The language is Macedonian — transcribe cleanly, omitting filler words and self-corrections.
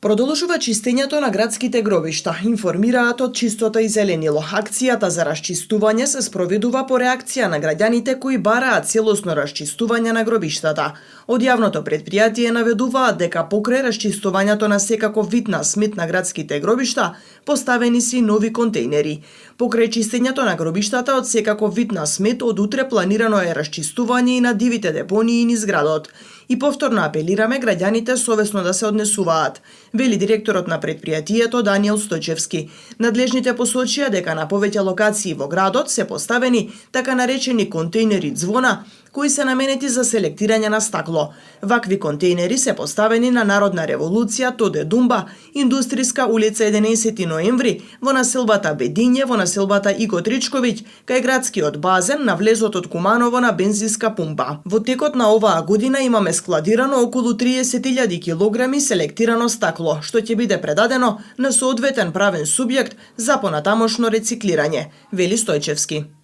Продолжува чистењето на градските гробишта, информираат од Чистота и зеленило. Акцијата за расчистување се спроведува по реакција на граѓаните кои бараат целосно расчистување на гробиштата. Од јавното претпријатие наведуваат дека покрај расчистувањето на секаков вид на смет на градските гробишта, поставени си нови контејнери. Покрај чистењето на гробиштата од секаков вид на смет, од утре планирано е расчистување и на дивите депонии низ градот. И повторно апелираме граѓаните совесно да се однесуваат, вели директорот на претпријатието Даниел Стојчевски. Надлежните посочија дека на повеќе локации во градот се поставени така наречени контејнери ѕвона, кои се наменети за селектирање на стакло. Вакви контејнери се поставени на Народна револуција, Тоде Думба, Индустријска улица 11 ноември, во населбата Бедиње, во населбата Иго Тричковиќ, кај градскиот базен на влезот од Куманово на бензинска пумпа. Во текот на оваа година имаме складирано околу 30.000 килограми селектирано стакло, што ќе биде предадено на соодветен правен субјект за понатамошно рециклирање, вели Стојчевски.